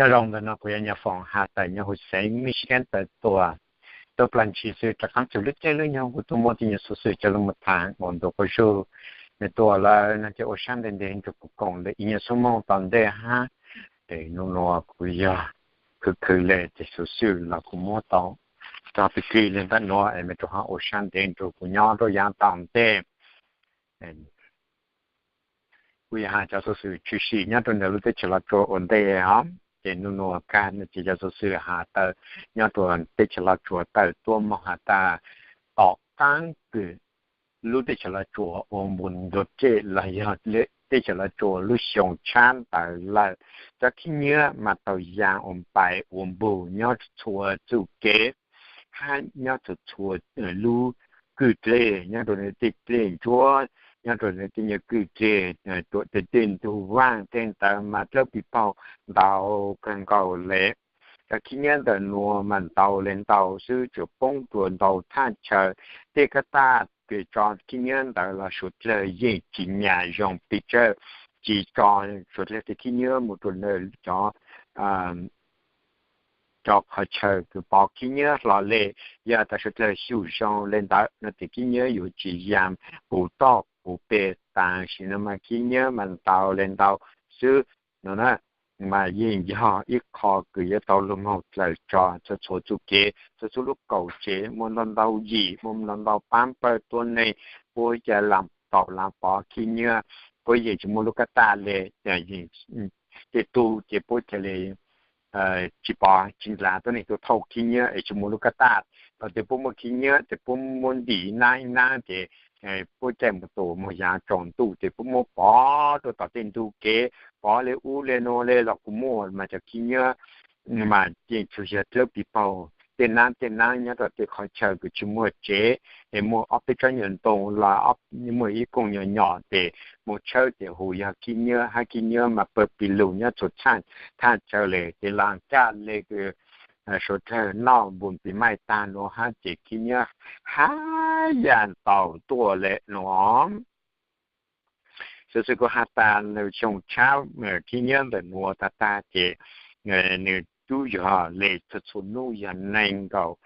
Nyob zoo ntawm no kuv yog Nyaj Foom has tawm nyob huv xeev Michigan tawm tuaj. Tuaj plaws ntshis xwb rov qab txug lub caij lub nyoog kuv tuaj muab tej nyuag xov xwm coj los tham ua ntu quas zug. Nws tuaj lawm no ces ua sab ntev ntev nrug kuv koom lawm ib nyuag xuab moos tom ntej hab. Ces nub nua kuv yog khwv khwv le ces xov xwm los kuv muab tau tso pig kig le ntawm nuav es mej rov qab ua sab ntev nrug kuv nyob rau yav tom ntej. Kuv yog has cov xov xwm tshwm sim nyob rau ntawm lub teb chaws Los Tsuas ua ntej os. Ces nub nua kag no ces cov xov xwm has tawm nyob rau teb chaws Los Tsuas tawm tuaj moog has tas tom qaab kws lub teb chaws Los Tsuas ua npus ntsuag rej los yog teb chaws Los Tsuas lub xyoo tshab ntawd lawm, cov khib nyiab mas tau yaa ua npais ua npug nyob txhua txuj kev hab nyob txhua txhua lub kwj dlej, nyob rau tej dlej ntsuab, nyob rau tej nyuag kwj dlej ruam tej tej ntug vaaj tej ntawd mas dlawb pis paug ntau kawg nkaus le. Cov khib nyiab ntawm nuav mas ntau le ntau xwb, tsuas poob rua ntau thaj chaw. Tej kab taj kws tso khib nyiab ntawd los suav dlawg yeej tsis nyam zoo pes tsawg, tsis tso suav dlawg tej khib nyiab mus rua ntawm cov cov qhov chaw kws pov khib nyiab hlo le. Yog tas suav dlawg xyum zoo le ntawd no ces khib nyiab yuav tsis yaa puv toj puv peg. Tam sim no mas khib nyiab mas ntau le ntau xwb no na, mas yeej yog ib qho kws yuav tau lug moog dlaws tso txhua txhua txuj kev, txhua txhua lub kaum tsev, muaj ntau ntau yim, muaj ntau ntau paab pawg tuab neeg puab ca lam tau lam pov khib nyiab, puab yeej tsis muaj lub kab taj le. Tej tug ces puab ca le tsis pov tsis nrhav tuab neeg tuaj thauj khib nyiab es tsis muaj lub kab taj. Thaum twg puab muaj khib nyiab ces puab muab ntim nab nab ces puab caij mus tus moog yaav tsaus ntuj ces puab muab pov rua tom tej ntug kev, pov le ub le nuav le los kuj muaj. Mas cov khib nyiab mas yeej tsuas yog dlawb pis paug tej nab tej nab nyob rau tej qhov chaw kws tsis muaj tsev, es muaj ob peb tsob nyuag ntoo los muaj ib koog nyuag nyom ces muaj tshawb ces hu yog khib nyiab, hab khib nyiab mas pawg pis lug nyob txhua thaj chaw le. Ces laas kaj le kws suav dlawg noj npus pis maij taag nuav hab ces khib nyiab hab ya ntau tuaj le nuav. Xov xwm kuv has tas nws xyoo tshab khib nyiab ntawm nuav tag tag ces nws tub yog le txhua txhua nub yog neeg nkaum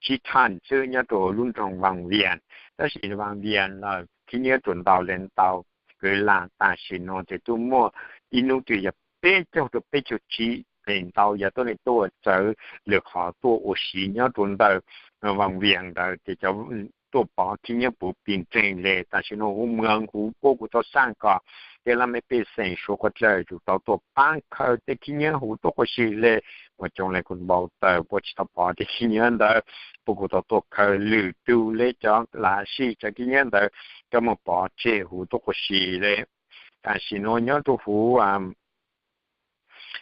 tsib thaj xwb nyob rau lub nroog Vaas Vias. Tab sis Vaas Vias los khib nyiab tsuas ntau le ntau kws laas tam sim nuav ces tub muaj ib nub twg yog peb caug rua peb caug tsib, pem ntau yog tuab neeg tuaj txawv lwm qhov tuaj ua si nyob rau ntawm Vaas Vias ntawd ces cov tuaj pov khib nyiab puv pig nreeg le. Tam sim nuav huv mws huv puab kuj tau xaaj kom tej laj mej pej xeem suav qhov dlawg yug tau tuaj paab khaws tej khib nyiab huv tuab quas si le. Ua coob le kuj npau taws puab tsis tau pov tej khib nyiab ntawd, puab kuj tau tuaj khaws lwm tug le cov lam sij cov khib nyiab ntawd coj moog pov tseg huv tuab quas si le. Tam sim nuav nyob rau huv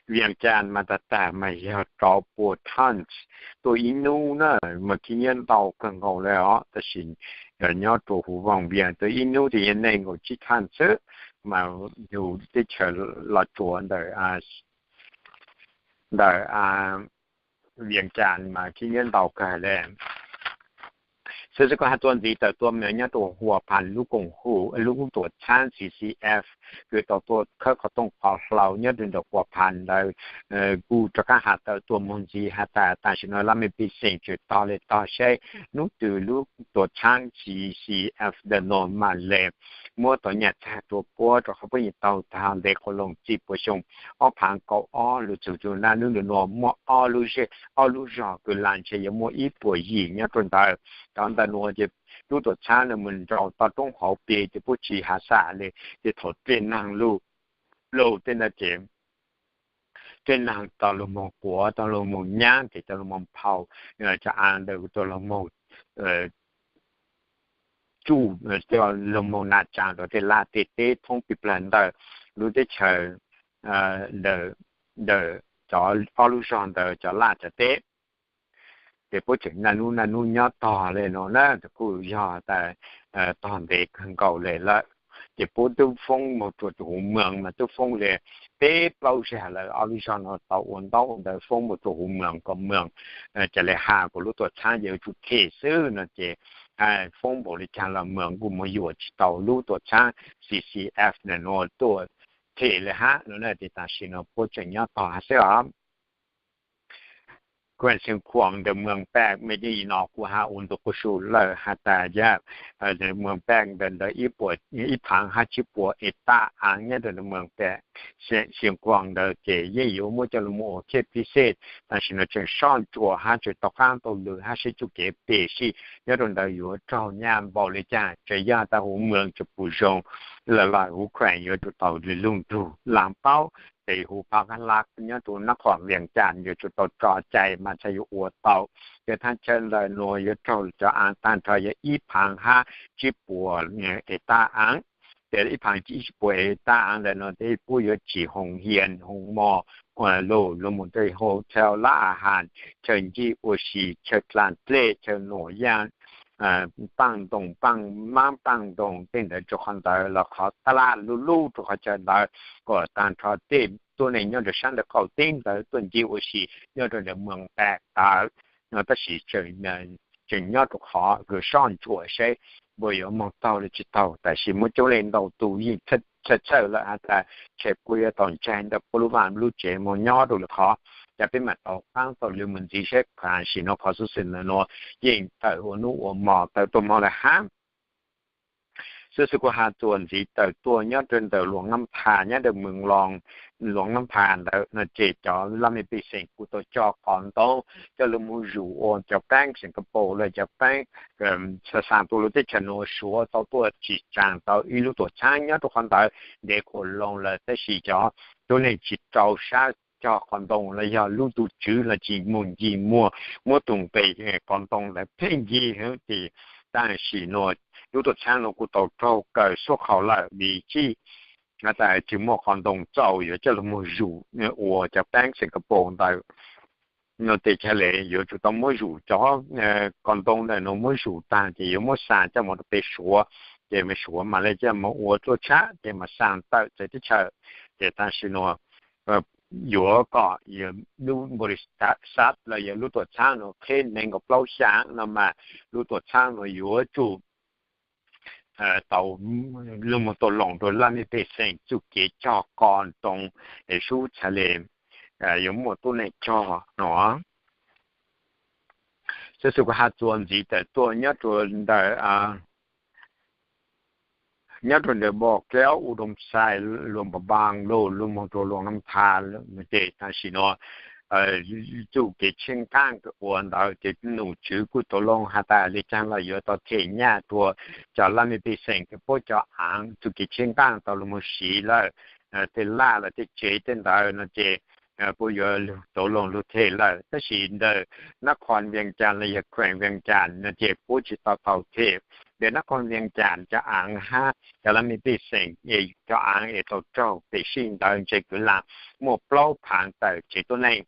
Vias Cas mas tag tag mas yog rau puas thaj tuaj ib nub na, mas khib nyiab ntau kawg nkaus le os. Tab sis nyob rau huv Vaas Vias tuaj ib nub ces yog neeg nkaum tsib thaj xwb, mas yug teb chaws Los Tsuas ntawm ntawm Vias Cas mas khib nyiab ntau kawg le. Xov xwm kuv has tuaj ntxiv tawm tuaj mas nyob rau Huas Phas lub koom haum lub tuam txhab C C F kws tau tuaj khawb qhov tooj qhov hlau nyob rau ntawm Huas Phas ntawd kuj rov qab has tawm tuaj moog ntxiv has tas tam sim no laj mej pej xeem tseem tog le tog saib nub twg lub tuam txhab C C F ntawm no mam le muab tau nyaj txag rua puab rau qhov puab yeej taug tag ntev qhov loog txij puas xyoo ob phaav kaum ob lug txug rua naj nub nua muaj ob lub zej ob lub zog kws lam ntshe yuav muaj ib puas yim nyob rau ntawd. Cov ntawm nuav ces lub tuam txhab nws mus nraus toj roob hauv pes ces puab tsis hav xam le, ces thaum tej naag lug plaug tej ntawd ces tej naag tau lug moog quav tau lug moog nyab ces tau lug moog phau, cov av ntawd tau lug moog tsuj, lug moog nas tsaa rua tej laj tej teb thoob pig plawg ntawm lub teb chaws ntawm cov ob lub zog ntawd cov laj cov teb. Ces puab tseem naj nub naj nub nyob tog le nuav na, kuj yog tas tog ntev kawg nkaus le lawm. Ces puab tub foob moog rua huv moos mas tub foob le peb plaub zag lawm, ob lub zog no tau ua ntaub ua ntawv foob moog rua huv moos kom moos ca le has kuas lub tuam txhab yuav tsum them xwb no ces foob npaum le caag los moos kuj moog yuam tsis tau lub tuam txhab C C F ntawm nuav tuaj them le hab no na. Ces tam sim no puab tseem nyob tog hab xwb os. Khuam Xeev Khuam ntawm Mws Paj, me ntsis no kuv has ua ntu quas su lawm has tas yog Mws Paj ntawm ntawd ib phav hab tsib puas ev tab aav nyob rau ntawm Mws Paj, Xeev Khuam ntawd ces yeej yuav muab coj los ua khej pib xej, tam sim no tseem soj ntsuam hab tseem tau qaab tau lw hab seb txuj kev peb sij nyob rau ntawd yuav raug nyaj npaum li cas. Tseem yog tas huv Mws tseem pum zoo lawm los huv Khuam yuav tsum tau lug nrug lav paub, ces huv Pha Ka La nyob rau Nab Qhoos Vias Cas yuav tsum tau tso cai mas txhad yuav ua tau. Ces thaj chaw ntawm nuav yuav raug cov aav taag nrho yog ib phav hab tsib puas ev tab aav. Ces ib phav tsib puas ev tab aav ntawm nuav ces puab yuav tsim hoos hias hoos mos, lug lug mus rau hotel lab a has, chaw ncig ua si, chaw dlaa dlej, chaw nuam yaaj, paaj ntoos paaj maab paaj ntoos tej ntawd rua qhov ntawd los qhov taj laj lub lub rua qhov chaw ntawd, kom taag nrho tej tuab neeg nyob rau saab ntawm qaum teb ntawd tuaj ncig ua si nyob rau ntawm Mws Paj ntawd. Tab sis tseem nyob rau qhov kws soj ntsuam seb puas yuav moog taug le tsi taug, tam sis muaj coob leej ntau tus yeej txhawj txhawj lawm has tas tsam puab yuav tau ntsaig ntawm puab lub vaaj lub tsev moog nyob rau le qhov, ca peb maam tau qaab tau lw mus ntxiv seb tam sim no qhov xub xwm ntawm nuav yeej tawm ua nub ua mo tawm tuaj moog lawm hab. Xub xwm kuv has txuas ntxiv tawm tuaj nyob rau ntawm Luam Nab Pha nyob rau Mws Loos, Luam Nab Pha ntawd no ces cov laj mej pej xeem kuj tau coj qos ntoo coj lug mus zuj ua cov paab Singapore los cov paab xa xaa tuaj lub teb chaws nuav, Suav tau tuaj tsim tsaam tau ib lub tuam txhaab nyob rau qhov ntawd ntev quas loo lawm tab sis cov tuab neeg tsi rau sab cog qos ntoo los yog lub tug tswv los tsi mus ncig muag, muab tug nqe qos ntoo ntawd pheej ncig hwv ces tam sim nuav lub tuam txhaab nuav kuj tau raug kaw suab qhau lawm vim tsi has tas tsi muaj qos ntoo txaus yuav coj lug mus zuj ua cov paab Singapore ntawd. No ces ca le yuav tsum tau muab zuj cov qos ntoo ntawm nuav muab zuj taag ces yuav muab xa coj moog rau peg Suav, ces mej Suav mam le coj moog ua tuaj tshab ces mam xa tawm txawv teb chaws. Ces tam sim nuav yuav kom lub npau li xav los yog lub tuam txhaab nuav qheb neeg nkaum plaub xyaa no mas lub tuam txhaab nuav yuav tsum tau lug moog tau loo rua laj mej pej xeem txuj kev cog qos ntoo es sub txhad le yuav muaj tuab neeg cog no. Xov xwm kuv has txuas ntxiv tawm tuaj nyob rua ntawm nyob rua ntawm Npos Kaub, U Doo Xais, Luam Npas Npaas lug lug moog rua Luam Nab Pha, ces tam sim nuav txuj kev tsheej qaab kws ua ntawd ces num tswv kuj tau loo has tas le caag los yuav tau them nyaj rua cov laj mej pej xeem kws puab cov aav txuj kev tsheej qaab tau lug moog siv lawm, tej laj los tej tsev tej ntawd no ces puab yuav tau loo lug them lawm. Tab sis ntawm Nab Qhoos Vias Cas los yog Khuees Vias Cas no ces puab tsi tau tau them. Ntawm Nab Qhoos Vias Cas cov aav hab cov laj mej pej xeem cov aav es tau raug pem sij ntawd ntshe kwv lam muaj plaub phaav tawm tsev tuab neeg,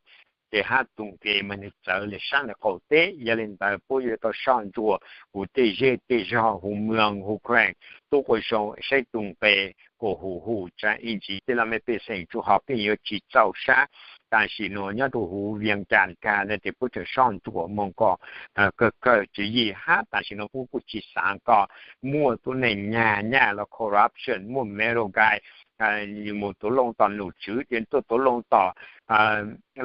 ces hab tug nqe mas nwg txawv le saab le qaum teb. Yog le ntawd puab yuav tau soj ntsuam huv tej zej tej zog, huv Mws, huv Khuees, tub quas zoo saib tug nqe kuas huv huv tsaa ib ntsis tej laj mej pej xeem tsuj hov pheej yuav tsi txaus sab. Tam sim nuav nyob rua huv Vias Cas kag no ces puab tseem soj ntsuam moog kom kawg kawg tswv yim hab tam sim nuav puab kuj tsi xaav kom muaj tuab neeg nyag nyaj los corruption, muaj America mus tuav loo tom num tswv ces tuaj tuav loo tom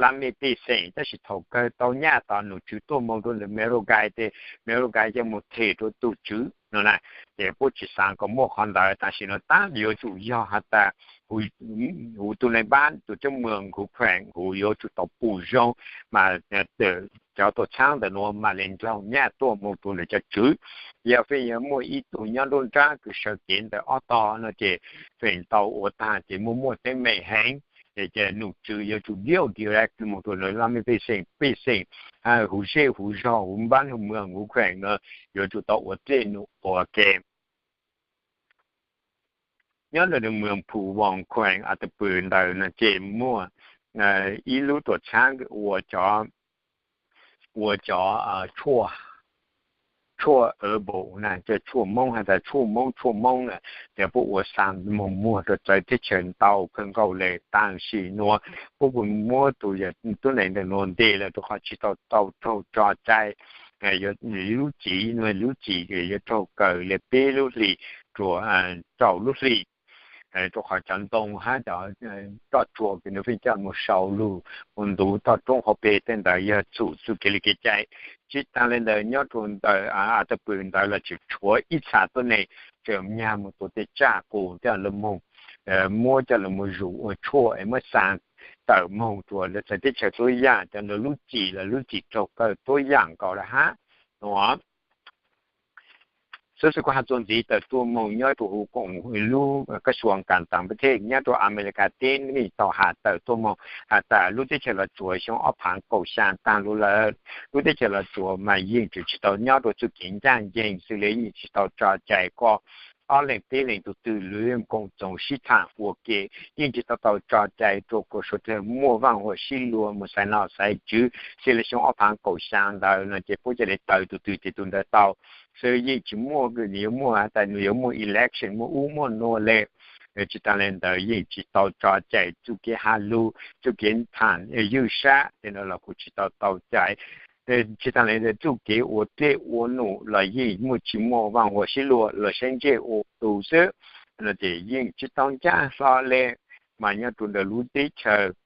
laj mej pej xeem, tab sis thaum kawg tau nyaj tom num tswv tuaj moog rua ntawm America ces America coj moog them rua tug tswv no na. Ces puab tsi xaav kom muaj qhov ntawd. Tam sim nuav tab yuav tsum yog has tas huv tug neeg npaab tug coob moog huv Khuees huv yuav tsum tau pum zoo mas cov tuam txhaab ntawm nuav mam le nrug nyaj tuaj moog rua ntawm cov tswv. Yog feem yog muaj ib tug nyob nruab nrab kws sawv kev ntawm ob tog no ces feem tau ua taag ces muaj muaj teeb meem heev. Ces num tswv yuav tsum diu direct moog rua ntawm laj mej pej xeem, pej xeem huv zej huv zog, huv npaab huv Mws huv Khuees no yuav tsum tau ua dlej num ua ke. Nyob rua ntawm Mws Phu Voos Khuees A Ta Pw ntawd no ces muaj ib lub tuam txhaab ua cov, ua cov tshuaj herbal na, cov tshuaj Moob has tas tshuaj Moob, tshuaj Moob na, ces puab ua xa moog muag rua txawv teb chaws ntau kawg nkaus le. Tam sim nuav puab puas muab tus yog tuab neeg ntawm nuav ntes lawm rua qhov tsi tau tau raug tso cai, lub txim, lub txim yuav raug kaw le peb lub hlis rua rau lub hlis. rau qhov cov ntoo hab cov roj tsua kws nws pheej coj mus sau lug ua ntu toj roob hauv peg tej ntawd yog txhum txuj kev li kev cai. Tsis taag le ntawd nyob rua ntawm a ta pw ntawd los tseem tshuav ib txha tuab neeg tseem nyag mus tua tej tsaj qus coj lug moog, muab coj lug moog zuj ua tshuaj es muab xaa tawm moog rua lawv txawv teb chaws tuab yaam cov ntawd lub cim los lub cim raug kawg tuab yaam nkaus lawm hab. Xov xwm kuv has txuas ntxiv tawm tuaj moog nyob rua huv koom lub kas xuas kas taam pab thej nyob rua Amelikas teb yeej tau has tawm tuaj moog has tas lub teb chaws Los Tsuas xyoo ob phaav kaum xyaa taag lug lawm, lub teb chaws Los Tsuas mas yeej tseem tsis tau nyob rua txuj kev ncaaj nceeg xws le yeej tsis tau tso cai kom ob leeg peb leeg tug twg lub koom txoos sib thaam ua ke, yeej tsis tau tau tso cai rua kom suav dlawg muaj vaaj huam sib luas mus xaiv nom xaiv tswv xws le xyoo ob phaav kaum xyaa ntawd no ces puab ca le taw tug twg ces tug ntawd tau, xws yeej tsis muaj nws yuav muaj has tas nws yuav muaj election muaj ub muaj nuav le. Tsis taag le ntawd yeej tsis tau tso cai txuj kev has lug txuj kev thaam ywj sab tej no los kuj tsis tau tau cai. Tsis taag le ntawd txuj kev ua dlej ua num los yeej muaj tsis muaj vaaj huam sib luas los saib ntsej ua tus xwb no ces yeej tsis tau ncaaj hlo le. Mas nyob rua ntawm lub teb chaws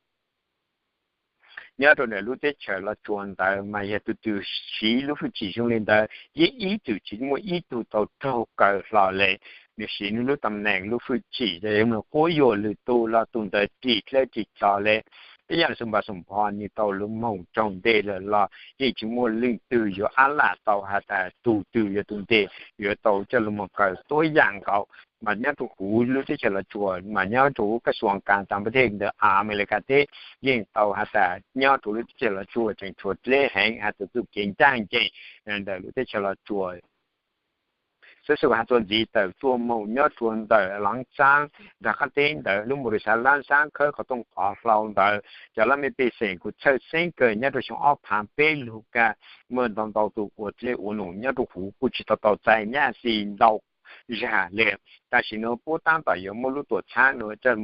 nyob rua ntawm lub teb chaws Los Tsuas ntawd mas yog tug twg siv lub fwj chim zoo le ntawd yeej ib txwm tsis muaj ib tug tau raug kaw hlo le. Nws siv nws lub tam neem lub fwj chim yog nws quab yuam lwm tug los tug ntawd ris dlawb ris cov le. Ib yaam xu npa xu npho nws tau lug moog raug nteg lawm los yeej tsis muaj leej twg yuav ab lam tau has tas tug twg yog tug nteg yuav tau coj lug moog kaw tuab yaam nkaus. Mas nyob rua huv lub teb chaws Los Tsuas mas nyob rua huv kas xuas kas taam pab thej ntawm Amelikas teb yeej tau has tas nyob rua lub teb chaws Los Tsuas tseem tshuav dleb heev has tas txuj kev ncaaj nceeg ntawm lub teb chaws Los Tsuas. Xov xwm has txuas ntxiv tawm tuaj moog nyob rua ntawm Laav Xaab nraag qaab teb ntawd lub npus rua xav Laav Xaab khawb qhov tooj qhov hlau ntawd cov laj mej pej xeem kuj txhawj xeeb kawg nyob rua xyoo ob phaav peb lug kag muaj ntau ntau tug ua dlej ua num nyob rua huv kuj tsis tau tau txais nyaj xis ntau zag le. Tam sim nuav puab taab tom yuav muab lub tuam txhaab nuav coj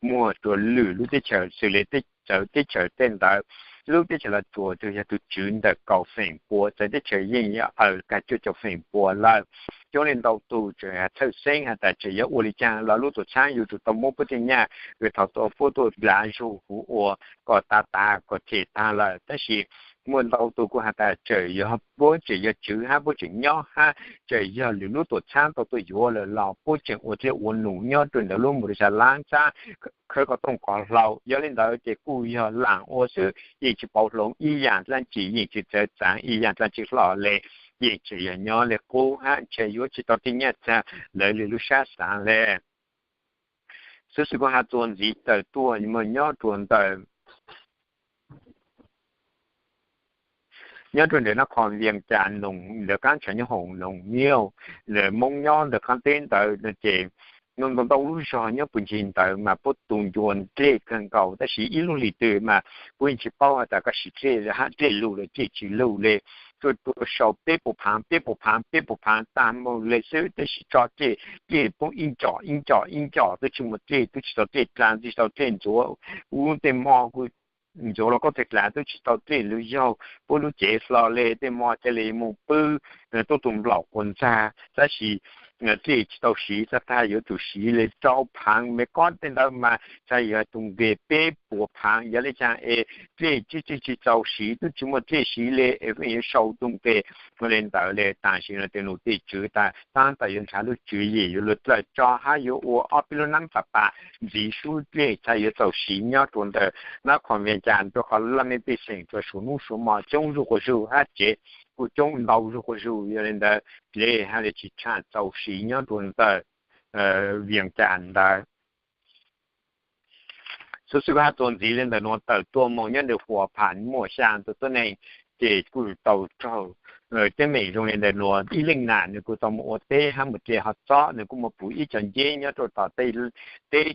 muag rua lwm lub teb chaws xws le teb chaws, teb chaws tej ntawd. Lub teb chaws Los Tsuas tug yog tug tswv ntawm kaum feem pua, txawv teb chaws yeej yuav aws kag cuaj caum feem pua lawm. Coob leej ntau tug tseem txhawj xeeb has tas tseem yuav ua li caag los lub tuam txhaab yuav tsum tau muab puab tej nyaj kws thaum puab tuaj dlav zug huv ua kom tav tav kom them taag lawm. Tab sis muaj ntau tug kuj has tas tseem yog puab tseem yog tswv hab puab tseem nyob hab tseem yog lwm lub tuam txhaab tau tuaj yuav lawm los puab tseem ua dlej ua num nyob rua ntawm lub npus rua xav Laav Xaab khawb qhov tooj qhov hlau. Yog le ntawd ces kuj yog laam ua xwb, yeej tsis pauv hloov ib yaam dlaab tsi, yeej tsis txawv txaav ib yaam dlaab tsi hlo le, yeej tseem yog nyob le qub hab ntshe yuav tsis tau tej nyaj txag lawv le lub sab xaav le. Xov xwm kuv has txuas ntxiv tawm tuaj moog nyob rua ntawm nyob rua ntawm nab qhos Vias Cas noog ntawm qaab tshav nyob hoom noog miauj, lawv Moob nyob ntawm qaab teb ntawd no ces ntau ntau lub zog nyob puag ncig ntawd mas puab tu ncua dlej kawg nkaus, tab sis ib lub hlis twg mas puab yeej tsis paub has tas koj siv dlej hab dlej lug los dlej tsis lug le. Tuaj rua sau peb puas phaav peb puas phaav peb puas phaav taag moog le xwb, tab sis tso dlej, dlej poob ib ncom ib ncom ib ncom, tub tsis muaj dlej, tub tsis tau dlej dlaav, tub tsis tau dlej ntxuav, ub tej mo kuj ntxuav los koj tej dlaav tub tsis tau dlej lug yaug puab lub cev hlo le, tej mo ca le moog pwb tuab tu nplaum quas ntxag, tab sis dlej tsis tau siv txag tag yuav tsum siv le rau phaav me kob tej ntawd mas txhaj yog tug nqeg peb puas phaav. Yog le caag es dlej tsis tsis tsis txaus siv, tub tsis muaj dlej siv le es pheej yuav sau tug nqeg le ntawd le. Tam sim no tej num tej tswv tas taab tom yuav nrhav lub tswv yim yuav lug dlawm tso hab yuav ua ob peb lub nab pam pam ntxiv sub dlej txhaj yuav txaus siv nyob rua ntawm nab qhos Vias Cas rua qhov laj mej pej xeem rua suav nub suav mo coob zuj quas zug hab tsev kuj coob ntau zuj quas zug. Yog le ntawd dlej hab le tsis tshaj txaus siv nyob rua ntawm Vias Cas ntawd. Xov xwm kuv has txuas ntxiv le ntawm nuav tawm tuaj moog nyob ntawm Huas Pham muaj xyaa tug tuab neeg ces kuj tau raug teeb meem zoo le ntawm nuav. Ib leej nam nws kuj tau moog ua teb hab moog dlej hov txob, nws kuj moog puv ib co nceb nyob rua tom teb,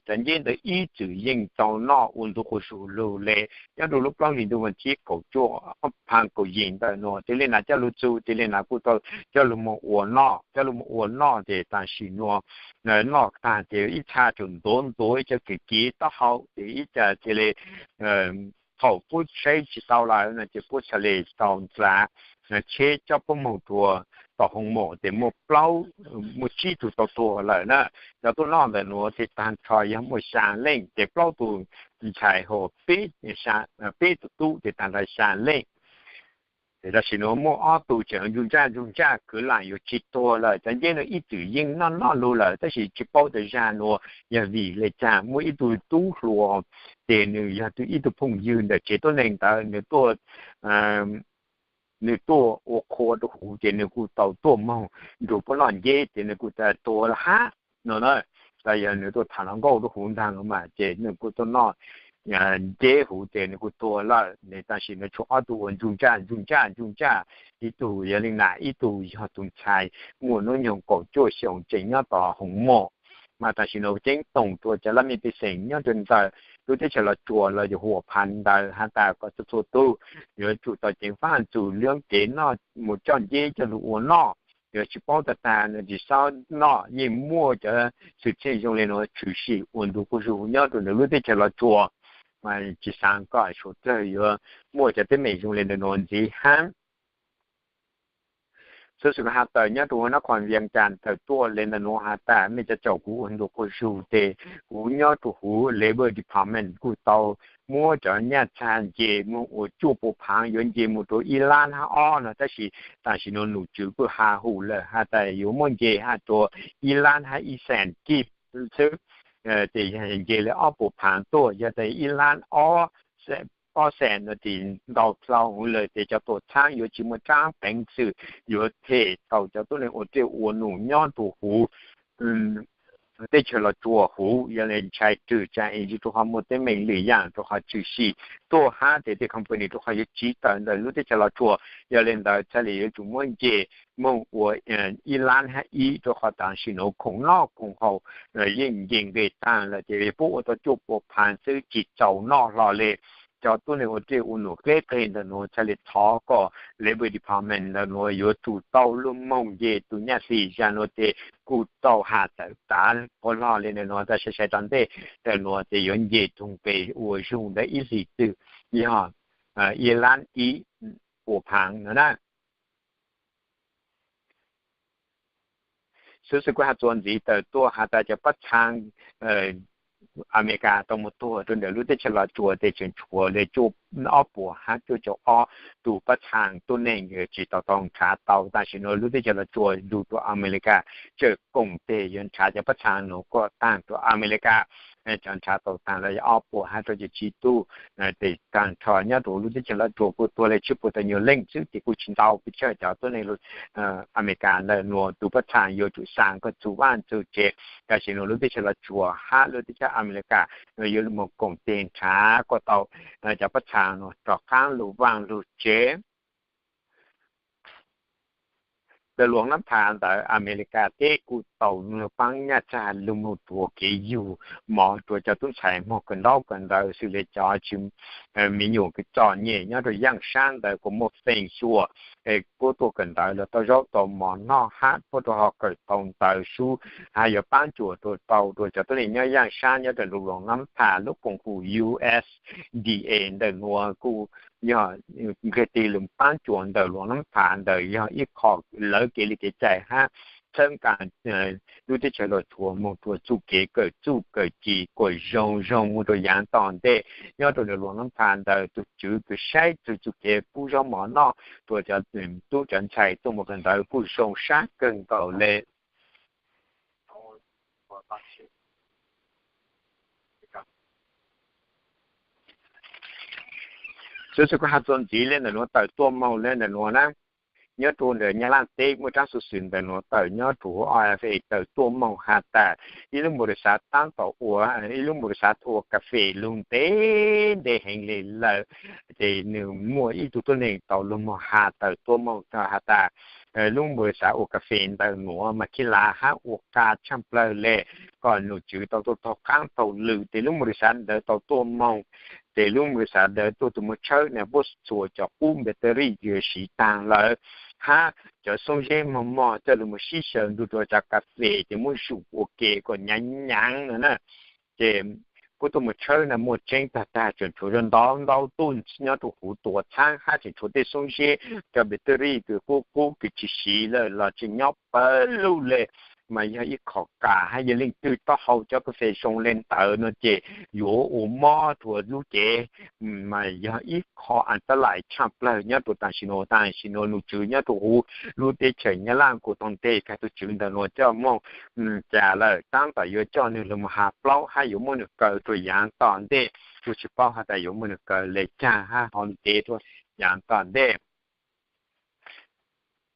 cov nceb ntawd ib txwm yeej tau noj ua ntu quas zug lug le. Nyob rua lub plaub hlis ntuj vas thib kaum cuaj ob phav kaum yim ntawm nuav, tes leej nam coj lug txug, tes leej nam kuj tau coj lug moog ua noj, coj lug moog ua noj ces tam sim nuav noj taag ces ib txha tseem ntuav ntuav ib co kev kiv taub hau ces ib co cia le thaum puab saib tsis tau lawm no ces puab txhaj li tau ntxav tsheb cob puab moog rua tom Hoos Mom tes muaj plaub, muaj tsib tug tau tuag lawm na. Cov tuaj noj ntawm nuav tes taag nrho yog muaj xyaa leej, ces plaub tug ntxhais hab peb tug tub tes taag nrho xyaa leej. Ces tam sim nuav muaj ob tug tseem ntsug ntsaj ntsug ntsaj kwv lam yuav tsis tuag lawm. Cov nceb nuav ib txwm yeej noj noj lug lawm tab sis tsis paub tas zag nuav yog vim le caag. Muaj ib tug tub hluas ces nws yog ib tug phooj ywg ntawm tsev tuab neeg ntawd, nws tuaj, nws tuaj ua qhua rua huv ces nws kuj tau tuaj moog nrug puab noj nceb ces nws kuj tau tuag hab no na. Yog nws tuaj tham hluas nkauj rua huv ntaag mas ces nws kuj tuaj noj nceb huv ces nws kuj tuag lawm. Tam sim nuav tshuav ob tug uas ntsug ntsaj ntsug ntsaj ntsug ntsaj, ib tug yog leej nam, ib tug yog tug ntxhais muaj hnub nyoog kaum cuaj xyoos tseem nyob tom Hoos Mom. Mas tam sim nuav ceeb toom rua cov laj mej pej xeem nyob rua ntawm lub teb chaws Los Tsuas los yog huam phas ntawd has tas kom txhua txhua tug yuav tsum tau ceev faj txug lub kev noj mus coj nceb coj lug ua noj. Yuav tsis paub tag tag nws tsis xob noj, yeej muaj cov xwm txheej zoo le nuav tshwm sim ua ntu quas zug nyob rua ntawm lub teb chaws Los Tsuas. Mas tsis xaav kom suav dlawg yuav muaj cov teeb meem zoo le ntawm nuav ntxiv hab. Xov xwm kuv has tawm nyob rua huv nab khoom Vias Cas tawm tuaj le ntawm nuav has tas mej cov caum kuv ua ntu quas zug tes kuv nyob rua huv Labor Department kuj tau muab cov nyaj txag nce moog ua cuaj pua phaav yuav nce moog rua ib lab hab ob no, tab sis tam sim nuav nom tswv kuj has hum lawm has tas yuav muab nce hab rua ib lab hab ib xees kib xwb. Ces yog nce le ob pua phaav tuaj yog tas ib lab ob xees no tes ntau dlhau huv lawm tes cov tuam txhaab yuav tsis muaj tsab peev xwm yuav them tau cov tuab neeg ua dlej ua num nyob rua huv teb chaws Los Tsuas huv. Yog le ntshai rwg tsaa es rua qhov muaj teeb meem lwm yaam rua qhov tshwm sim tuaj hab tes tej company rua qhov yuav tsiv tawm ntawm lub teb chaws Los Tsuas. Yog le ntawd txhaj le yuav tsum muab nce moog ua ib lab hab ib rua qhov tam sim nuav khoom noj khoom haus yeej nce nqes taag lawm ces puab ua tau cuaj pua phaav xwb tsis txaus noj hlo le. Cov tuab neeg ua dlej ua num qeb qeg ntawm nuav txhaj le thov kom Labor Department ntawm nuav yuav tsum tau lug moog nce tug nyaj xis zag nuav tes kuj tau has tawm tav qhuav log le ntawm nuav tas sai sai tom ntej ntawm nuav tes yuav nce tug nqes ua zug ntawm ib hlis twg yog ib lab ib pua phaav no na. Xov xwm kuj has txuas ntxiv tawm tuaj has tas cov pab txhaa Amelikas tau mus tuag rua ntawm lub teb chaws Los Tsuas tes tseem tshuav le cuaj, ob puas hab cuaj caum ob tug pab txhaa tuab neeg tsis tau tau nrhav tau. Tam sim nuav lub teb chaws Los Tsuas nrug rua Amelikas tseem koom tes yuav nrhav cov pab txhaa nuav kom taag rua Amelikas. Cov nrhav tau taag los yog ob puas hab rau caum tsib tug tes taag nrho nyob rua lub teb chaws Los Tsuas kuj tuag le tsib puas tawm nyuag leej xwb ces kuj tsis ntau pes tsawg cov tuab neeg Amelikas ntawm nuav tus pab txhaa yuav tsum xaa kom txug vaaj txug tsev. Tam sim nuav lub teb chaws Los Tsuas hab lub teb chaws Amelikas yuav lug moog koom tes nrhav kom tau cov pab txhaa nuav rov qaab lug vaaj lug tsev. Ntawm luas nab pha ntawd Amelikas teb kuj tau paab nyaj txag lug moog rua kev yug mov rua cov tub ntxhais moog kawm ntaub kawm ntawv xws le cov tsis me nyuam kws txom nyem nyob rua yaaj sab ntawd kuas muaj feem xyuam puab tuaj kawm ntawv los tau zaub tau mov noj hab puab rua ho kawm tau ntawv sub hab yuav paab cuam rua tau rua cov tuab neeg nyob yaaj sab nyob rua luas nab pha. Lub koom haum U S D A ntawm nuav kuj yog nqeg tig lug paab cuam ntawm luas nab pha ntawd yog ib qho lawv kev li kev cai hab txhawb nqa lub teb chaws Los Tsuas moog rua txuj kev kawm txuj kawm ci kuas zoo zoo moog rua yaav tom ntej. Nyob rua ntawm luas nab pha ntawd tus tswv kws saib txug txuj kev pub zaub mov noj rua cov tub cov ntxhais tuaj mus kawm ntawv kuj zoo sab kawg nkaus le. Xov xwm kuj has txuas ntxiv le ntawm nuav tawm tuaj moog le ntawm nuav na. Nyob rua ntawm Nyab Laaj teb muaj tsab xov xwm ntawm nuav tawm nyob rua huv R F A tawm tuaj moog has tas ib lub npau li xav taab tom ua, ib lub npau li xav ua kas fes lug ntev ntev heev le lawm, ces nws muaj ib tug tuab neeg tau lug moog has tawm tuaj moog has tas lub npau li xav ua kas fes ntawm nuav mas khib lav hab ua qaa tshaaj plawg le, kom nom tswv tau tuaj taug qaab taug lwm. Ces lub npau li xav ntawd tau tuaj moog, ces lub npau li xav ntawd tuaj tus moog tshawb na puab txhua cov qub npe ta ri yuav siv taag lawm, hab cov xoob zeb mog mog coj lug moog sib xyaw nrug rua cov kas fes ces muab zug ua ke kom nyaav nyaav no na. Ces kuv tuaj mus tshawb na muaj tseeb tag tag, tseem tshuav zog ntau ntau tuj nyob rau huv tuam txhab hab, tseem tshuav tej xoob zeb cov battery kws qub qub kws tsis siv lawm los tseem nyob pawg lug le. Mas yog ib qho kam hab yog leej twg taub hau cov kab fes zoo le ntawd no ces yuav ua mob rua lub cev, mas yog ib qho a tab lais tshaj plawg nyob rua tam sim nuav. Tam sim nuav nus tswv nyob rua huv lub teb chaws Nyab Laj kuj tau nteg kag tug tswv ntawm nuav coj moog, cas lawm tab tom yuav coj nwg lug moog has plaub hab yuav muab nwg kaw rua yaav tom ntej, kuj tsis paub has tas yuav muab nwg kaw le caag hab hov le cev rua yaav tom ntej.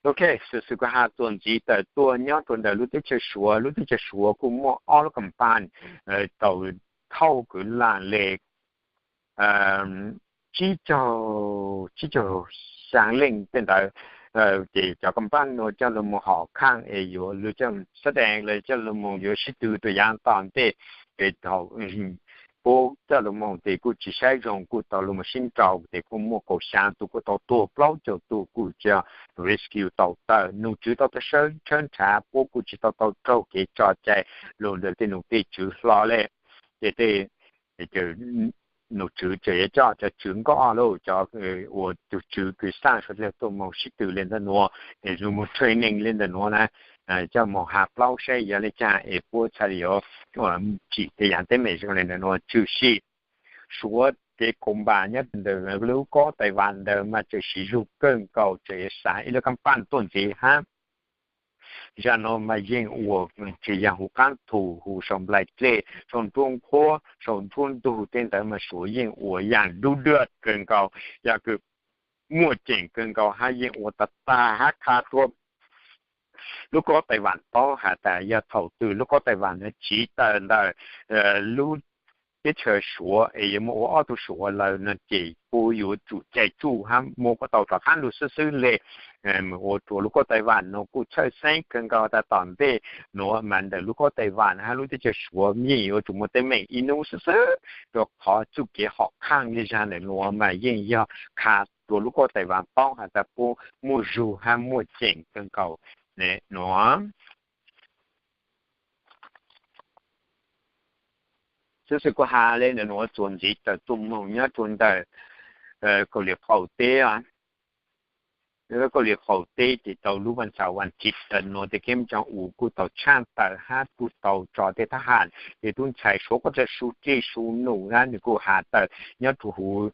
Ok, xwm xwm kuv has txuas ntxiv tawm tuaj nyob rua ntawm lub teb chaws Suav. Lub teb chaws Suav kuj muaj ob lub kam paj tau thauj kwv lam le tsib caug, tsib caug xyaa leej tej ntawd. Ces cov kam paj nuav coj lug moog hom khaaj es yuav lug coj sab dees le coj lug moog yuav sib tw rua yaav tom ntej. Ces thaum puab coj lug moog tes kuj tsis saib zoo kuj tau lug moog sib nraus tes kuj muaj kaum xyaa tug kuj tau tuag, plaub caug tug kuj tau rescue tau tawm. Nus tswv tau tau sawb tshawb nrhav puab kuj tsis tau tau raug kev tso cai lug ntawm tej nus tej tswv hlo le. Ces tej nus tswv tseem yuav coj cov tswv nkoj lauj, cov ua tug tswv kws xaj suav dlawg tuaj moog sib tw le ntawm nuav, es lug moog training le ntawm nuav na, coj moog has plaub saib yog le caag es puab txhaj le yuav tsim tej yaav teeb meem zoo le ntawm nuav tshwm sim. Suav kev kaum npam nyob ntawm lub kob Taiwan ntawd mas tseem siv zug kawg nkaus, tseem yuav xav ib lub kam paj tuaj ntxiv hab. Zaj nuav mas yeej ua tsis yog huv qaab thum, huv sau nplaim dlej, sau nruab nqhuab, sau nruab ntug tej ntawd mas Suav yeej ua yaam dub dwj kawg nkaus, yog kws muaj ceem kawg nkaus hab yeej ua tag tag hab kha rua lub kob Taiwan paub has tas yog thaum twg lub kob Taiwan tsiv tawm ntawm lub teb chaws Suav es yuav muaj ua ob tug Suav lawm no ces puab yuav tsum cai tsuj hab muab puab tau rov qaab lug xwb xwb le. Ua rua lub kob Taiwan nuav kuj txhawj xeeb kawg nkaus tas tom ntej nuav mas ntawm lub kob Taiwan hab lub teb chaws Suav yeej yuav tsum muaj teeb meem ib nub xwb xwb, rua qhov txuj kev hom khaaj le zag ntawm nuav mas yeej yog kha rua lub kob Taiwan paub has tas puab muaj zug hab muaj ceem kawg nkaus nuav. Xwb xwm kuv has le ntawm nuav txuas ntxiv tawm tuaj moog nyob rua ntawm Kaus Lim qaum teb. Kaus Lim qaum teb ces tau lub vas xaum vas thiv ntawm nuav tes Kim Jong Un kuj tau tshaj tawm hab kuj tau tso tej thab ham, tes tub ntxhais Suav kuj txawm su dlej su num hab nwg kuj has tawm nyob rua huv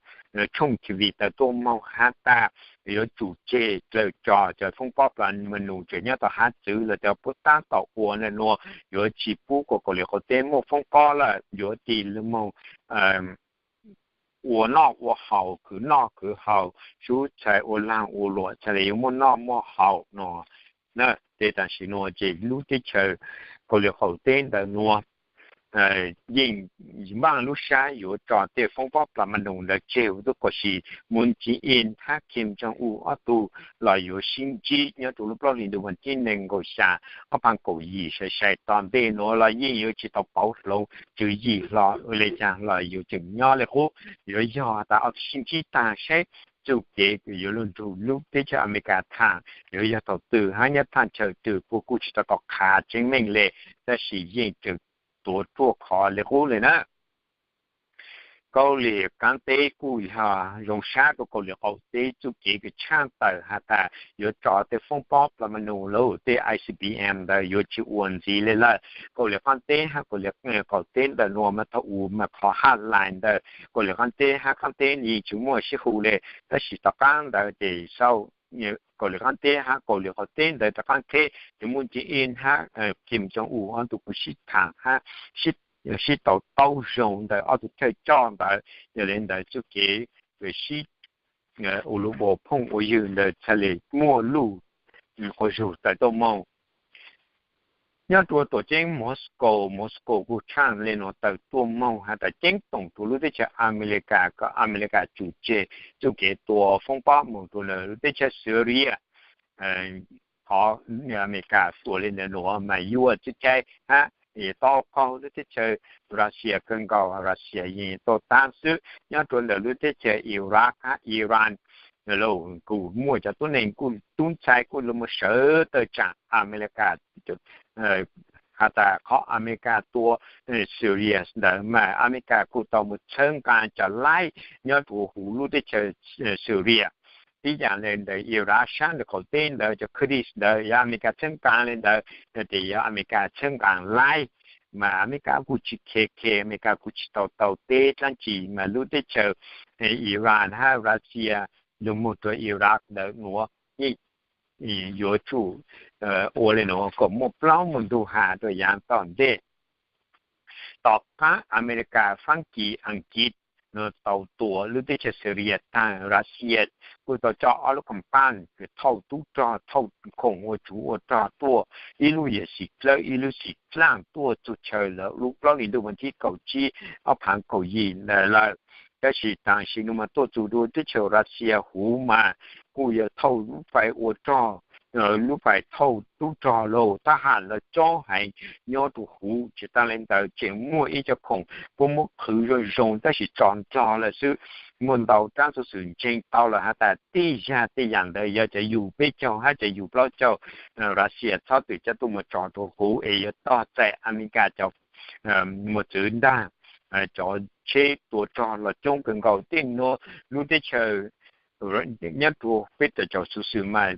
tshooj T V tawm tuaj moog has tas yuav tsum tseg dlawg tso cov foob pob plas ma nus tseem nyob tom hav txwv los cov puab tab tom ua ntawm nuav, yuav tsis pub kuas Kaus Lim qaum teb muaj foob pob lawm, yuav tig lug moog ua noj ua haus, khwv noj khwv haus, sub txhais ua laag ua luam txhaj le yuav muaj noj muaj haus no. Ces tam sim nuav ces lub teb chaws Kaus Lim qaum teb ntawm nuav yeej npaaj lub sab yuav tso tej foob pob plas ma nus ntawd tseg huv tub quas si. Moon Jae-in hab Kim Jong Un ob tug los yuav sib ntsib nyob rua lub plaub hli ntuj vas thib neeg nkaum xya ob phav kaum yim sai sai tom ntej nuav los yeej yuav tsis tau pauv hloov tswv yim hlo le caag los yuav tseem nyob le qub. Yuav yog tas ob tug sib ntsib taag saib txuj kev kws yuav lug nrug lub teb chaws Amelikas thaam yuav yog thaum twg hab nyob thaaj chaw twg puab kuj tsis tau tau qha tseeb meej le, tab sis yeej tseem tuav ruaj khov le qub le na. Kaus Lim qaab teb kuj yog zoo sab rua Kaus Lim qaum teb txuj kev kws tshaj tawm has tas yuav tso tej foob pob plas ma nus lug tej I C B M ntawd yuav tsis ua ntxiv le lawm. Kaus Lim qaab teb hab Kaus Lim qaum teb ntawm nuav mas thaum u mas qhov hotline ntawm Kaus Lim qaab teb hab qaab teb yeej tsis muaj sib hu le, tab sis tom qaab ntawd ces sau Kaus Lim qaab teb hab Kaus Lim qaum teb ntawd rov qaab teb ces Moon Jae-in hab Kim Jong Un ob tug kuj sib thaam hab sib tau taub zoo ntawm ob tug thawj coj ntawd. Yog le ntawd txuj kev sib ua luv ua phooj ua ywg ntawd txhaj le muaj luj quas zug tawm tuaj moog. Nyob rua tuam ceeb Moscow, Moscow kuj tshaj le nuav tawm tuaj moog has tas ceeb toom rua lub teb chaws Amelikas kom Amelikas tsum tseg txuj kev tua foob pob moog rua lub teb chaws Syria. Qhov Amelikas ua le ntawd nuav mas yuav txhaj cai hab tau qaug lub teb chaws Russia kawg nkaus, Russia yeej tuaj taab xwb. Nyob rua ntawm lub teb chaws Iraq hab Iran los kuj muaj cov tuab neeg kuj tub ntxhais kuj lug moog sawv tawm tsaam Amelikas has tas qhov Amelikas tua Syria ntawd mas Amelikas kuj tau mus txhawb nqa cov laib nyob rua huv lub teb chaws Syria. Tib yam le ntawm Iraq sab ntawm qaum teb ntawd cov Kurdish ntawd yog Amelikas txhawb nqa le ntawd, yog tias yog Amelikas txhawb nqa laib, mas Amelikas kuj tsis khe khe, Amelikas kuj tsis tau tau teb dlaab tsi, mas lub teb chaws Iran hab Russia lug moog rua Iraq ntawd nuav yeej yuav tsum ua le nuav kom muaj plaub moog ntug has rua yaav tom ntej. Tom qaab Amelikas, Faab Kis, Aas Kiv nuav tau tua lub teb chaws Syria taag, Russia kuj tau coj ob lub company thauj tub rog, thauj khoom ua tsuv ua rog tuaj, ib lub yog xim dlawb, ib lub xim dlaaj tuaj txug chaw lawm lub plaub hli ntuj vas thib kaum tsib ob phaav kaum yim lawm. Tab sis taam sim nuav mas tuaj txug rua teb chaws Russia huv mas kuj yog thauj lub fais ua rog, lub fais thauj tub rog los tab ham los coob heev nyob rua huv. Tsis taag le ntawd tseem muaj ib cov khoom puab muab qhwv zoo zoo tab sis tso nrog lawm xwb. Muaj ntau raab xuv xwm ntseeg tau lawm has tas tej zag tej yam ntawd yog cov yug peb caug hab cov yug plaub caug Russia txhob twm coj tuaj mus tso rua huv es yuav tog txais Amelikas cov mos txwv ntaag cov tsheb tua rog los coob kawg nkaus. Tej nuav lub teb chaws nyob rua peb tawm caum xuv xwm mas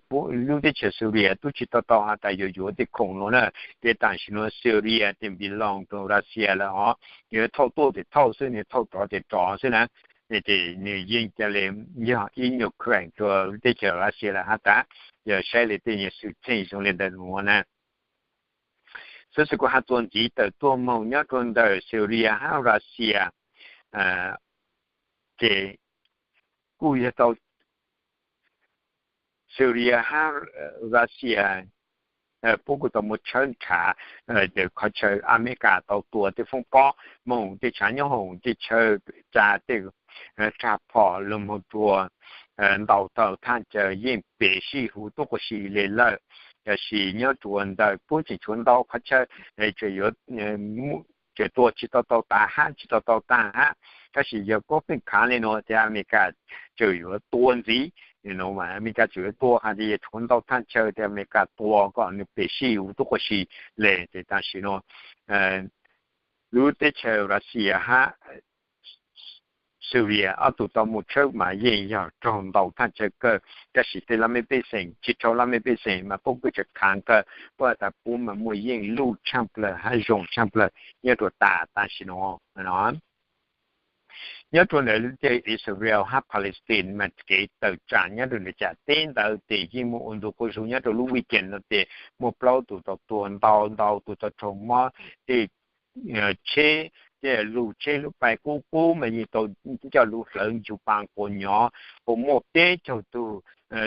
lub teb chaws Syria tub tsis tau tau has tas yuav yuav tej khoom nuav na. Ces taam sim nuav Syria ces npis loo rua Russia lawm hov, nws thauj tuaj tes thauj xwb, nws thauj rov tes rov xwb na. Ces nws yeej ca le yog ib nyuag kheem rua teb chaws Russia lawm has tas, yog saib le tej nyuag xwm txheej zoo le ntawd nuav na. Xuv xwm kuv has txuas ntxiv tawm tuaj moog nyob rua ntawm Syria hab Russia ces kuj yog tau Syria hab Russia puab kuj tau muaj tshawb nrhav qhov chaw Amelikas tau tua tej foob pob moog tej tshaav nyob hoom tej chaw tsa tej rag phom lug moog rua ntau tau thaj chaw yeej pem sij huv tub quas si le lawm. Tab sis nyob rua ntawm puab tseem tshuav ntau qhov chaw tseem yuav tseem tua tsis tau tau tas hab tsis tau tau taag hab. Tab sis yog puab pheej khav le nuav tes Amelikas tseem yuav tua ntxiv. Amelikas tseem yuav tua has tas yog tshuav ntau thaj chaw tes Amelikas tua kom nws pem sij huv tub quas si le. Tes taam sim nuav lub teb chaws Russia hab Syria ob tug tau mus tshawb mas yeej yog raug ntau thaj chaw kawg, tab sis tej laj mej pej xeem tsis raug laj mej pej xeem mas puab kuj tseem khav kawg, puab has tas puab mas muaj yeej luj tshaaj plawg hab zoo tshaaj plawg nyob rua tas taam sim nuav no. Nyob rua ntawm lub teb Israel hab Palestine mas kev tawm tsaam nyob rua ntawm tsam teb ntawd tes yeej muaj ua ntu quas zug nyob rua lub weekend no tes muaj plaub tug tau tuag, ntau ntau tug tau raug mob, tej tsheb, tej lub tsheb lub pais qub qub mas yeej tau coj lug hlawv ncu pas quas nyov, kuj muaj peb caug tug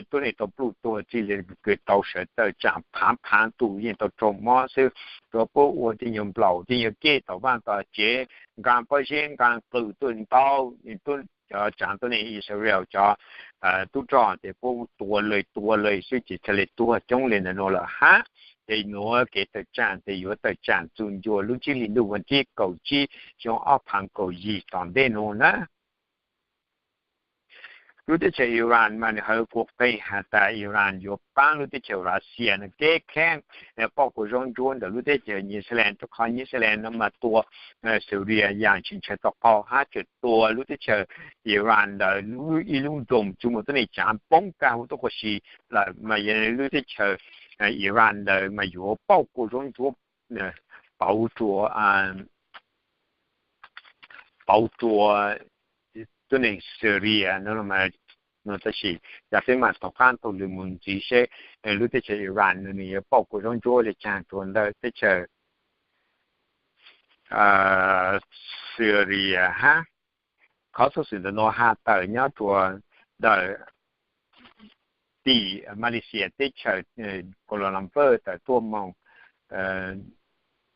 tuab neeg tau pluj tuag txij le kws tau sawv tawm tsaam phaav phaav tug yeej tau raug mob xwb. Rua puab ua tej nyuag nplaum tej nyuag kej tom vaaj tom tsev, nqaa pob zeb nqaa qws tuaj ntau, cov tsaam tuab neeg Israel cov tub rog tes puab tua le tua le xwb ces txhaj le tuag coob le ntawm nuav lawm hab. Ces nuav kev tawm tsaam tes yuav tawm tsaam txug ncua lub tsib hli ntuj vas thib kaum tsib xyoo ob phaav kaum yim tom ntej nuav na. Lub teb chaws Iran mas nws hawv kuv qeeg has tas Iran yuav paab lub teb chaws Russia no kev kheeb pauj kuas zaub ntsuab ntawm lub teb chaws New Zealand, rua qhov New Zealand no mas tua Syria yaam tsis ntshai tau qau hab tseem tua lub teb chaws Iran ntawd ib lub nroog tsi muaj tuab neeg tsaav poob kag huv tub quas si lawm mas yog lub teb chaws Iran ntawd mas yuav pauj kuas zaub ntsuab pauv rua, pauv rua tuab neeg Syria no. Tab sis yog peb maam tom qaab taug lw mus ntxiv seb lub teb chaws Iran no nws yuav pauj kuas zaub ntsuab le caag rua ntawm teb chaws Syria hab. Qhov xuv xwm ntawm nuav has tawm nyob rua ntawm tim Malaysia teb chaws Kuala Lumpur tawm tuaj moog,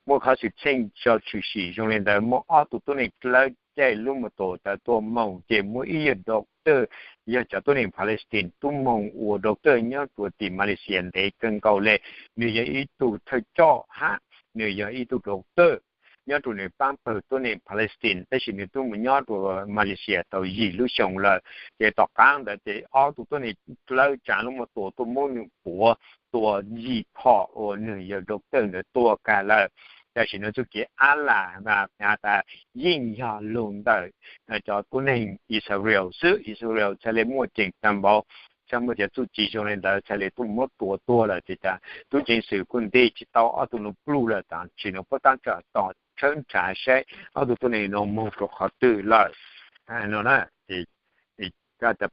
muaj qhov xwm txheej tshwm sim zoo le ntawd, muaj ob tug tuab neeg dlawb caij lub mus tus tawm tuaj moog ces muaj ib yawg doctor, yog cov tuab neeg Palestine tub moog ua doctor nyob rua tim Malaysia ntev kawg nkaus le. Nws yog ib tug thawj coj hab nws yog ib tug doctor. nyob rau nws paab pawg tuab neeg Palestine, tab sis nws twb mus nyob rau Malaysia tau yim lub xyoo lawm. Ces tom qaab ntawd ces ob tug tuab neeg dlawb tsav lub muab tua tuaj muab nws puav, tua yim phom uas nws yawg doctor ntawd tua kag lawm. Tam sim no txuj kev ab lam has tas yeej yog lug ntawm cov tuab neeg Israel xwb, Israel txhaj le muaj ceem taag npaum, txhaj muaj cov txuj ci zoo le ntawd txhaj le tuaj muab tua tuag lawm. Ces tub ceev xwm kuj ntes tsis tau ob tug no pluj lawm, tam sim no puab tab tom tos tshawb nrhav saib ob tug tuab neeg no moog rau qhov twg lawm no na. Ces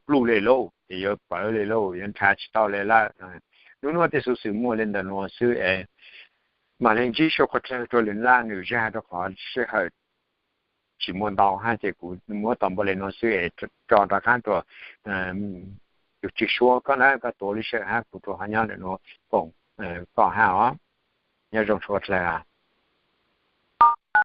pluj le lauj, ces yuav pawv le lauj, yuav nrhav tsis tau le lawm. Lub nub tej xuv xwm muaj le ntawm nuav xwb es, mam le ntsib sau qhov tawg rua lwm laj lwm zag rua qhov sij hawm tsis muaj ntau hab, ces kuv muab tau npaum le nuav xwb es tso rov qaab rua tus tswv suab koj na, koj tuav lub sij hawm hab kuv rua qhov nyob ntawm nuav koom koj hab os. Nyob zoo suav dlawg.